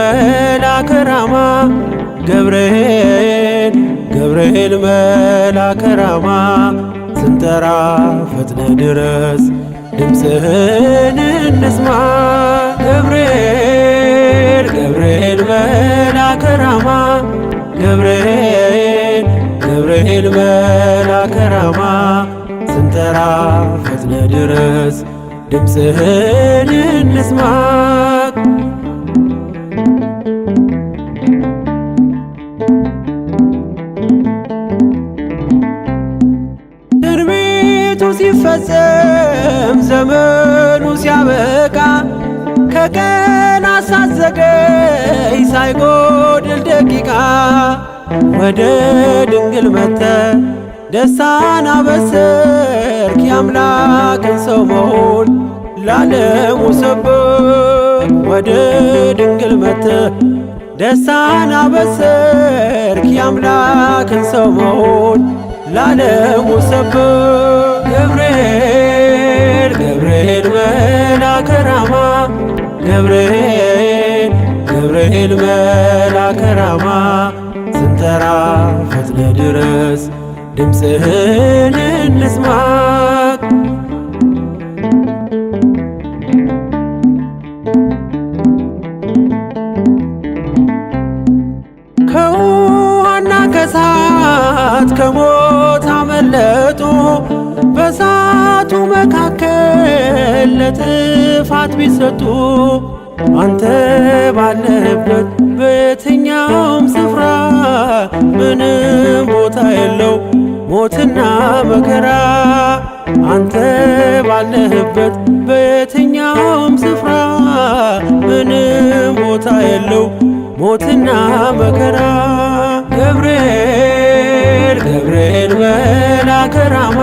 መልአከ ራማ ገብርኤል ገብርኤል መልአከ ራማ ስንጠራ ፈጥነ ድረስ ድምፅህን እንስማ። ገብርኤል ገብርኤል መልአከ ራማ ገብርኤል ገብርኤል መልአከ ራማ ስንጠራ ፈጥነ ድረስ ድምፅህን እንስማ። ትንቢቱ ሲፈጸም ዘመኑ ሲያበቃ ከቀናት ሳትዘገይ ሳይጎድል ደቂቃ ወደ ድንግል መጥተ ደስታን አበሰርክ የአምላክን ሰው መሆን ለዓለሙ ሰበክ። ወደ ድንግል መጥተ ደስታን አበሰርክ የአምላክን ሰው መሆን ለዓለሙ ሰበክ። ገብርኤል ገብርኤል መልአከ ራማ ገብርኤል ገብርኤል መልአከ ራማ ስንጠራ ፈጥነ ድረስ ድምፅህን እንስማ። ከውሃና ከእሳት ከሞት አመለጡ በእሳቱ መካከል ለጥፋት ቢሰጡ አንተ ባለህበት በየትኛውም ስፍራ ምንም ቦታ የለው ሞትና መከራ። አንተ ባለህበት በየትኛውም ስፍራ ምንም ቦታ የለው ሞትና መከራ። ገብርኤል ገብርኤል መልአከ ራማ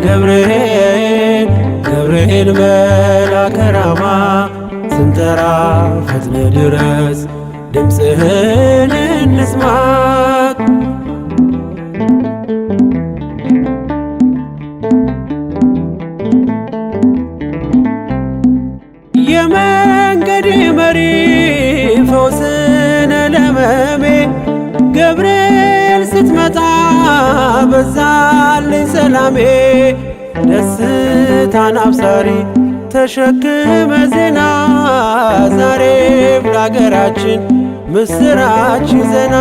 ገብርኤል ገብርኤል መልአከ ራማ ስንጠራ ፈጥነ ድረስ ድምፅህን እንስማ። የመንገድ መሪ ፈውስነ ለመሜ ገብርኤል ስትመጣ በዛልኝ ሰላሜ። ደስታን አብሳሪ ተሸክመ ዜና ዛሬም ለአገራችን ምስራች ዜና።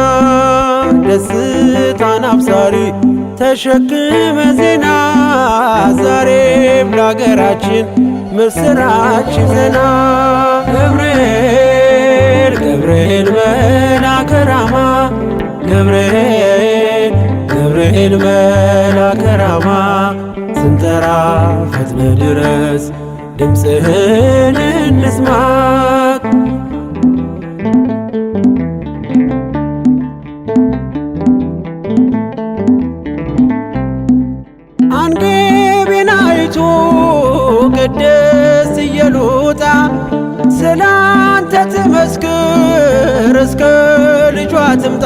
ደስታን አብሳሪ ተሸክመ ዜና ዛሬም ለአገራችን ምስራች ዜና። ገብርኤል ገብርኤል መልአከ ራማ ገብርኤል ገብርኤል መልአከ ራማ ስንጠራ ፈጥነ ድረስ ድምፅህን እንስማ። አንግቢናይቱ ቅድስት ኢየሉጣ ስላንተ ትመስክር እስከ ልጇ ትምጣ።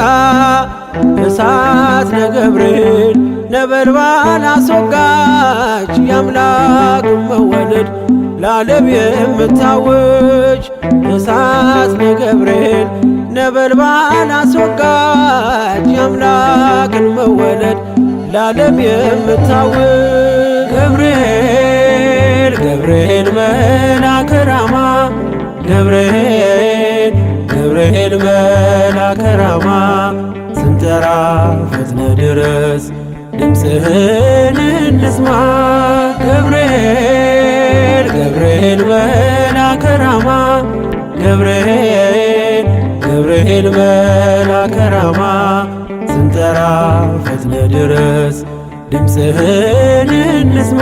እሳት ለገብርኤል ነበልባል አስወጋች የአምላክ መወለድ ለዓለም የምታውጅ። እሳት ለገብርኤል ነበልባል አስወጋች የአምላክን መወለድ ለዓለም የምታውጅ። ገብርኤል ገብርኤል መልአከ ራማ ገብርኤል ገብርኤል መልአከ ራማ ስንጠራ ፈጥነ ድረስ ድምፅህን እንስማ። ገብርኤል ገብርኤል መልአከ ራማ ገብርኤል ገብርኤል መልአከ ራማ ስንጠራ ፈጥነ ድረስ ድምፅህን እንስማ።